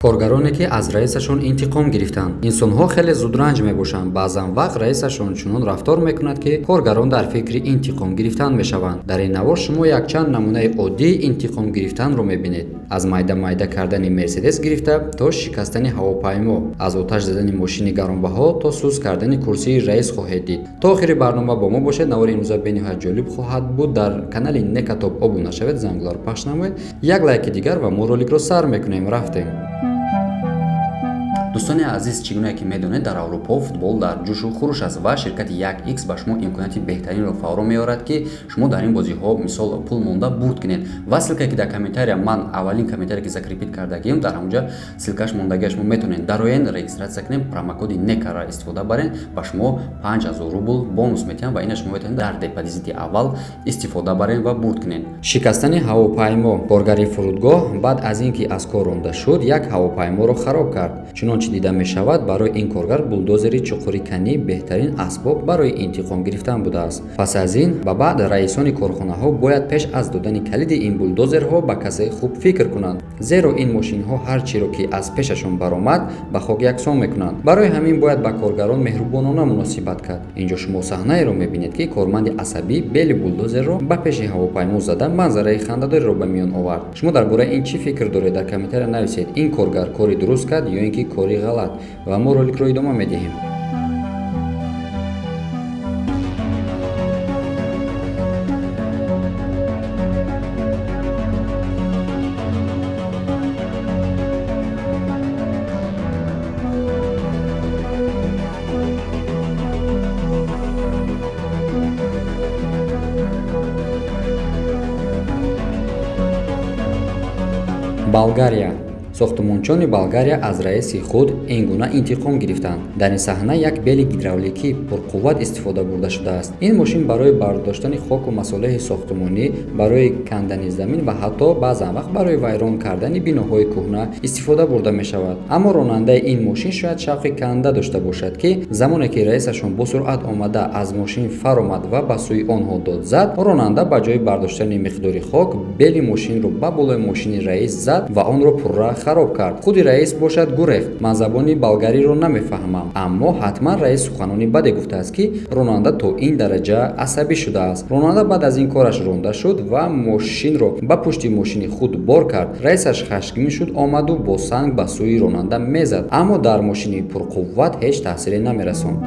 Коргароне ки аз раисашон интиқом гирифтанд. Инсонҳо хеле зудранҷ мебошанд. Баъзан вақт раисашон чунон рафтор мекунад, ки коргарон дар фикри интиқом гирифтан мешаванд. Дар ин навор шумо якчанд намунаи оддии интиқом гирифтанро мебинед. Аз майда-майда кардани Мерседес гирифта то шикастани ҳавопаймо, аз оташ задани мошини гаронбаҳо то сӯз кардани курсии раис хоҳед дид. То охири барнома бо мо бошед. Навори имрӯза бениҳоят ҷолиб хоҳад буд. Дар канали Некатоб обуна шавед, зангуларо пахш намоед, як лайки дигар ва мо роликро сар мекунем. Рафтем. Дӯстони азиз, чӣ гунае ки медонед, дар Аврупо футбол дар ҷӯшу хуруш аст ва ширкати 1x ба шумо имконияти беҳтаринро фаро меорад, ки шумо дар ин бозиҳо мисол пул монда бурд кунед. Ва ссылка е ки дар комментария, ман аввалин комментарие ки закрепить кардагием, дар ҳамонҷа ссылка ш мондагия, шумо метавонед дароен, регистрация кунед, промокоди некара истифода барен, ба шумо 5000 рубл бонус метиҳанд ва ина шумо метавонед дар депозити аввал истифода барен ва бурд кунед. Шикастани ҳавопаймо. Коргари фурудгоҳ баъд аз ин ки аз кор ронда шуд, як ҳавопайморо хароб кард. Чунончи дида мешавад, барои ин коргар булдозери чуқуриканӣ беҳтарин асбоб барои интиқом гирифтан будааст. Пас аз ин ба баъд раисони корхонаҳо бояд пеш аз додани калиди ин булдозерҳо ба касе хуб фикр кунанд, зеро ин мошинҳо ҳар чиро ки аз пешашон баромад, ба хок яксон мекунанд. Барои ҳамин бояд ба коргарон меҳрубонона муносибат кард. Инҷо шумо саҳнаеро мебинед, ки корманди асабӣ бели булдозерро ба пеши ҳавопаймо зада, манзараи хандадориро ба миён овард. Шумо дар бораи ин чӣ фикр доред? Дар комментария нависед. Ин коргар кори дуруст кард ё ин ки кори ғалат? Ва мо роликро идома медиҳем. Болгария. Сохтмончони Болгария аз раиси худ ин гуна интиқом гирифтанд. Дар ин саҳна як бели гидравликӣ пурқувват истифода бурда шудааст. Ин мошин барои бардоштани хоку масолеҳи сохтмонӣ, барои кандани замин ва ҳатто баъзан вақт барои вайрон кардани биноҳои кӯҳна истифода бурда мешавад. Аммо ронандаи ин мошин шояд шавқи канда дошта бошад, ки замоне ки раисашон бо суръат омада аз мошин фаромад ва ба сӯи онҳо дод зад, ронанда ба ҷои бардоштани миқдори хок бели мошинро ба болои мошини раис зад ва онро пурра хароб кард. Худи раис бошад гурехт. Ман забони болгариро намефаҳмам, аммо ҳатман раис суханони баде гуфтааст, ки ронанда то ин дараҷа асабӣ шудааст. Ронанда баъд аз ин кораш ронда шуд ва мошинро ба пушти мошини худ бор кард. Раисаш хашмгин шуд, омаду бо санг ба сӯи ронанда мезад, аммо дар мошини пурқувват ҳеҷ таъсире намерасонд.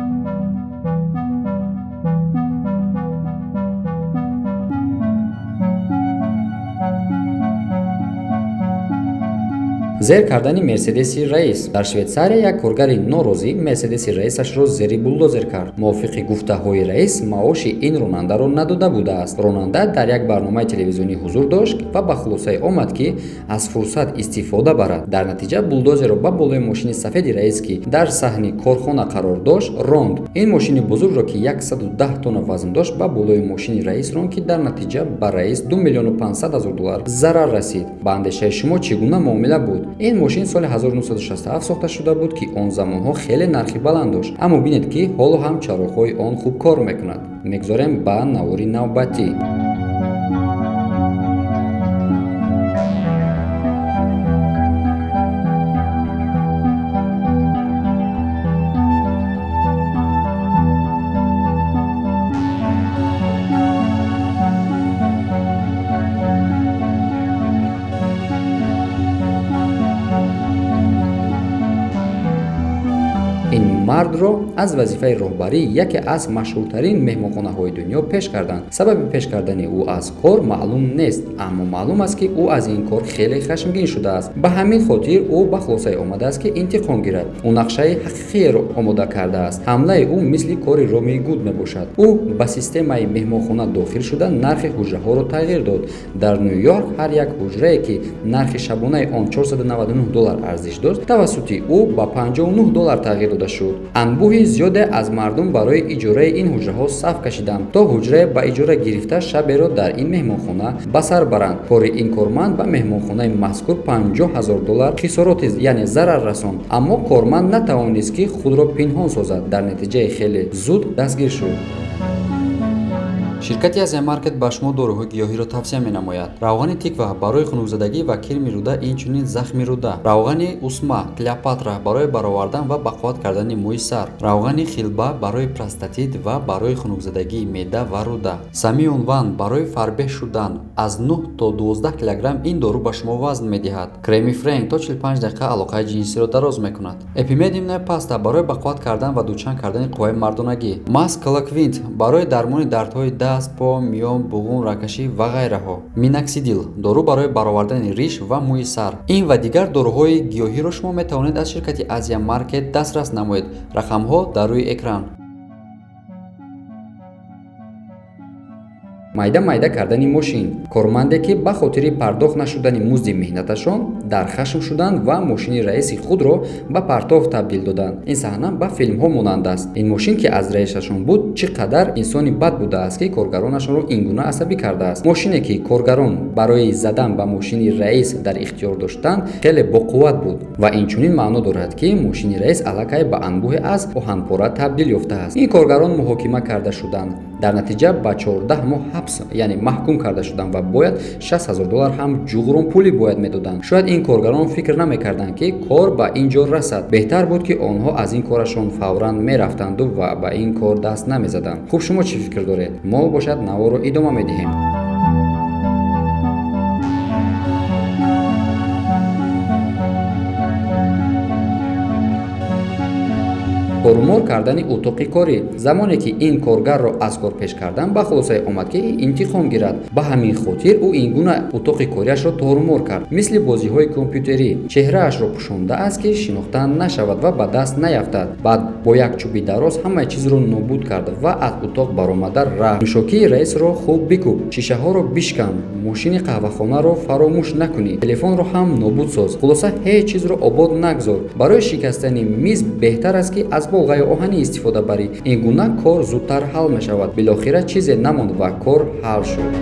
Зер кардани Мерседеси раис. Дар Швейтсария як коргари норозӣ Мерседеси раисашро зери булдозер кард. Мувофиқи гуфтаҳои раис, маоши ин ронандаро надода будааст. Ронанда дар як барномаи телевизионӣ ҳузур дошт ва ба хулосае омад, ки аз фурсат истифода барад. Дар натиҷа булдозерро ба болои мошини сафеди раис, ки дар саҳни корхона қарор дошт, ронд. Ин мошини бузургро, ки 110 тонна вазн дошт, ба болои мошини раис ронд, ки дар натиҷа ба раис 2 миллиону 500 ҳазор доллар зарар расид. Ба андешаи шумо, чӣ гуна муомила буд? Ин мошин соли 1967 сохта шуда буд, ки он замонҳо хеле нархи баланд дошт, аммо бинед, ки ҳоло ҳам чароғҳои он хуб кор мекунад. Мегузорем ба навори навбатӣ. Ин мардро аз вазифаи роҳбарии яке аз машҳуртарин меҳмонхонаҳои дунё пеш карданд. Сабаби пеш кардани ӯ аз кор маълум нест, аммо маълум аст, ки ӯ аз ин кор хеле хашмгин шудааст. Ба ҳамин хотир ӯ ба хулосае омадааст, ки интиқом гирад. Ӯ нақшаи ҳақиқиеро омода кардааст. Ҳамлаи ӯ мисли кори Робин Гуд мебошад. Ӯ ба системаи меҳмонхона дохил шуда, нархи ҳуҷраҳоро тағйир дод. Дар Ню Йорк ҳар як ҳуҷрае, ки нархи шабонаи он 499 доллар арзиш дошт, тавассути ӯ ба 59 доллар тағйир дода шуд. Анбӯҳи зиёде аз мардум барои иҷораи ин ҳуҷраҳо саф кашиданд, то ҳуҷрае ба иҷора гирифта, шаберо дар ин меҳмонхона ба сар баранд. Кори ин корманд ба меҳмонхонаи мазкур 50 ҳазор доллар хисороти, яъне зарар расонд. Аммо корманд натавонист, ки худро пинҳон созад. Дар натиҷаи хеле зуд дастгир шуд. Ширкати Азия Маркет ба шумо доруҳои гиёҳиро тавсия менамояд. Равғани тиква барои хунукзадагӣ ва кирми рӯда, инчунин захми рӯда. Равғани усма Клеопатра барои баровардан ва бақувват кардани мӯи сар. Равғани хилба барои простатит ва барои хунукзадагии меъда ва рӯда. Самиюн Ван барои фарбеҳ шудан аз 9 то 12 килограмм ин дору ба шумо вазн медиҳад. Креми Френк то 45 дақиқа алоқаи ҷинсиро дароз мекунад. Эпимедимная паста барои бақувват кардан ва дучанд кардани қувваи мардонагӣ. Мас Калаквинт барои дармони дардҳои даст, по, миён, буғум, рагкашӣ ва ғайраҳо. Миноксидил дору барои баровардани риш ва мӯи сар. Ин ва дигар доруҳои гиёҳиро шумо метавонед аз ширкати Азия Маркет дастрас намоед. Рақамҳо дар рӯи экран. Майда майда кардани мошин. Корманде, ки ба хотири пардохт нашудани музди меҳнаташон дар хашм шуданд ва мошини раиси худро ба партов табдил доданд. Ин саҳна ба филмҳо монанд аст. Ин мошин, ки аз раисашон буд, чӣ қадар инсони бад будааст, ки коргаронашонро ин гуна асабӣ кардааст. Мошине, ки коргарон барои задан ба мошини раис дар ихтиёр доштанд, хеле боқувват буд ва инчунин маъно дорад, ки мошини раис аллакай ба анбӯҳе аз оҳанпора табдил ёфтааст. Ин коргарон муҳокима карда шуданд, дар натиҷа ба 14 моҳ ҳабс, яъне маҳкум карда шуданд ва бояд 60 ҳазор доллар ҳам ҷуғронпулӣ бояд медоданд. Шояд ин коргарон фикр намекарданд, ки кор ба ин ҷо расад. Беҳтар буд, ки онҳо аз ин корашон фавран мерафтанду ва ба ин кор даст намезаданд. Хуб, шумо чӣ фикр доред? Мо бошад наворо идома медиҳем. Торумор кардани утоқи корӣ. Замоне ки ин коргарро аз кор пеш кардан, ба хулосае омад, ки интиқом гирад. Ба ҳамин хотир ӯ ин гуна утоқи кориашро торумор кард, мисли бозиҳои компютерӣ. Чеҳраашро пӯшондааст, ки шинохта нашавад ва ба даст наяфтад. Баъд бо як чӯби дароз ҳамаи чизро нобуд кард ва аз утоқ баромада рафт. Нӯшокии раисро хуб бикӯб, шишаҳоро бишкан, мошини қаҳвахонаро фаромӯш накунӣ, телефонро ҳам нобуд соз. Хулоса, ҳеҷ чизро обод нагзор. Барои шикастани миз беҳтар аст, ки аз болғаи оҳанӣ истифода барӣ. Ин гуна кор зудтар ҳал мешавад. Билохира чизе намонд ва кор ҳал шуд.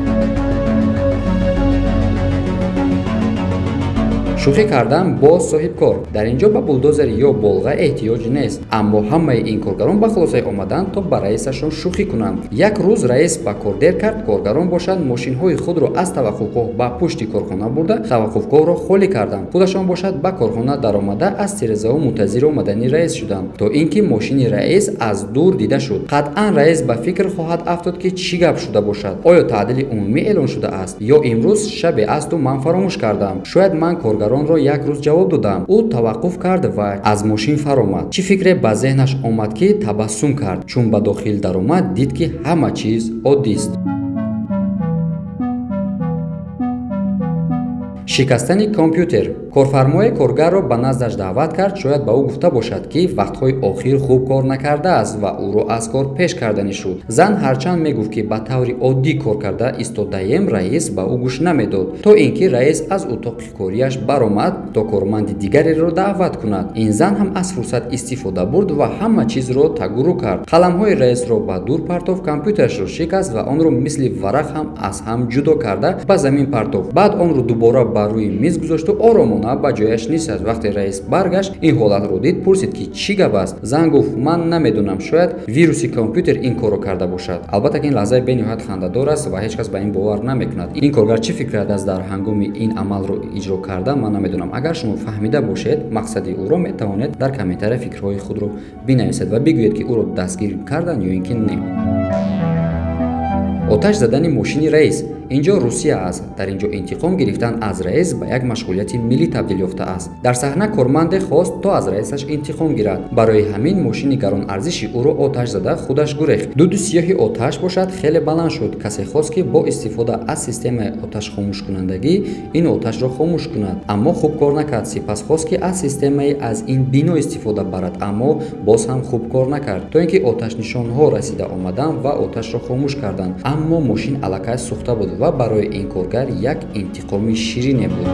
Шӯхӣ кардан бо соҳибкор. Дар ин ҷо ба булдозер ё болға эҳтиёҷ нест, аммо ҳамаи ин коргарон ба хулосае омаданд, то ба раисашон шӯхӣ кунанд. Як рӯз раис ба кор дер кард. Коргарон бошанд мошинҳои худро аз таваққуфгоҳ ба пушти корхона бурда, таваққуфгоҳро холӣ карданд. Худашон бошад ба корхона даромада, аз тирезаҳо мунтазири омадани раис шуданд, то ин ки мошини раис аз дур дида шуд. Қатъан раис ба фикр хоҳад афтод, ки чӣ гап шуда бошад. Оё таъдили умумӣ эълон шудааст ё имрӯз шабе асту ман фаромӯш кардам? Шояд ман коргаронро як рӯз ҷавоб додам. Ӯ таваққуф кард ва аз мошин фаромад. Чӣ фикре ба зеҳнаш омад, ки табассум кард. Чун ба дохил даромад, дид, ки ҳама чиз оддист. Шикастани компютер. Корфармое коргарро ба наздаш даъват кард. Шояд ба ӯ гуфта бошад, ки вақтҳои охир хуб кор накардааст ва ӯро аз кор пеш карданӣ шуд. Зан ҳарчанд мегуфт, ки ба таври оддӣ кор карда истодаем, раис ба ӯ гӯш намедод, то ин ки раис аз утоқи кориаш баромад, то корманди дигареро даъват кунад. Ин зан ҳам аз фурсат истифода бурд ва ҳама чизро тагурӯ кард. Қаламҳои раисро ба дур партофт, компютерашро шикаст ва онро мисли варақ ҳам аз ҳам ҷудо карда ба замин партофт. Баъд онро дубора ба рӯи миз гузошту оромона ба ҷояш нишаст. Вақте раис баргашт, ин ҳолатро дид, пурсид, ки чӣ гап аст. Зан гуфт: «Ман намедонам, шояд вируси компютер ин корро карда бошад». Албатта ки ин лаҳзаи бениҳоят хандадор аст ва ҳеҷ кас ба ин бовар намекунад. Ин коргар чӣ фикр кардааст дар ҳангоми ин амалро иҷро карда, ман намедонам. Агар шумо фаҳмида бошед мақсади ӯро, метавонед дар комментария фикрҳои худро бинависед ва бигӯед, ки ӯро дастгир карданд ё ин ки не. Оташ задани мошини раис. Ин ҷо Русия аст. Дар ин ҷо интиқом гирифтан аз раис ба як машғулияти миллӣ табдил ёфтааст. Дар саҳна корманде хост, то аз раисаш интиқом гирад. Барои ҳамин мошини гаронарзиши ӯро оташ зада, худаш гурехт. Дуди сиёҳи оташ бошад хеле баланд шуд. Касе хост, ки бо истифода аз системаи оташхомӯшкунандагӣ ин оташро хомӯш кунад, аммо хуб кор накард. Сипас хост, ки аз системаи аз ин бино истифода барад, аммо боз ҳам хуб кор накард, то ин ки оташнишонҳо расида омаданд ва оташро хомӯш карданд, аммо мошин аллакай сӯхта буд ва барои ин коргар як интиқоми ширине буд.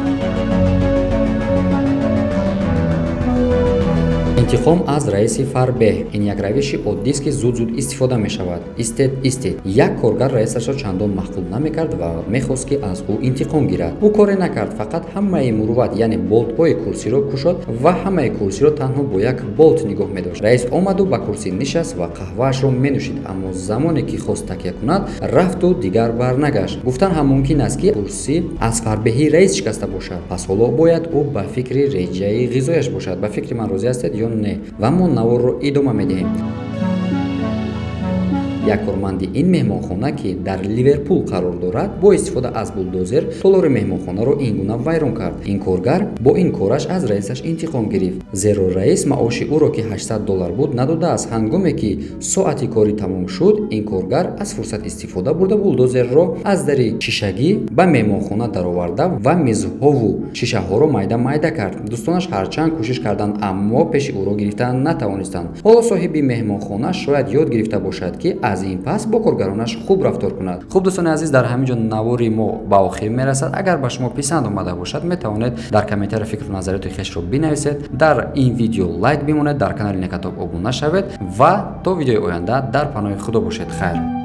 Интиқом аз раиси фарбеҳ. Ин як равиши оддист, ки зуд зуд истифода мешавад. Истед, истед. Як коргар раисашро чандон маъқул намекард ва мехост, ки аз ӯ интиқом гирад. Ӯ коре накард, фақат ҳамаи мурувват, яъне болтҳои курсиро кушод ва ҳамаи курсиро танҳо бо як болт нигоҳ медошт. Раис омаду ба курсӣ нишаст ва қаҳваашро менӯшид, аммо замоне ки хост такя кунад, рафту дигар барнагашт. Гуфтан ҳам мумкин аст, ки курсӣ аз фарбеҳии раис шикаста бошад. Пас ҳоло бояд ӯ ба фикри реҷаи ғизояш бошад. Ба фикри ман розӣ ҳастед ё не? Ва мо наворро идома медиҳем. Як корманди ин меҳмонхона, ки дар Ливерпул қарор дорад, бо истифода аз булдозер толори меҳмонхонаро ин гуна вайрон кард. Ин коргар бо ин кораш аз раисаш интиқом гирифт, зеро раис маоши ӯро, ки 800 доллар буд, надодааст. Ҳангоме ки соати корӣ тамом шуд, ин коргар аз фурсат истифода бурда, булдозерро аз дари шишагӣ ба меҳмонхона дароварда ва мизҳову шишаҳоро майда майда кард. Дӯстонаш ҳарчанд кӯшиш карданд, аммо пеши ӯро гирифта натавонистанд. Ҳоло соҳиби меҳмонхона шояд ёд гирифта бошад, ки аз ин пас бо коргаронаш хуб рафтор кунад. Хуб, дӯстони азиз, дар ҳамин ҷо навори мо ба охир мерасад. Агар ба шумо писанд омада бошад, метавонед дар комментария фикру назариёти хешро бинависед, дар ин видео лайк бимонед, дар канали Некатоб обуна шавед ва то видеои оянда дар паноҳи Худо бошед. Хайр.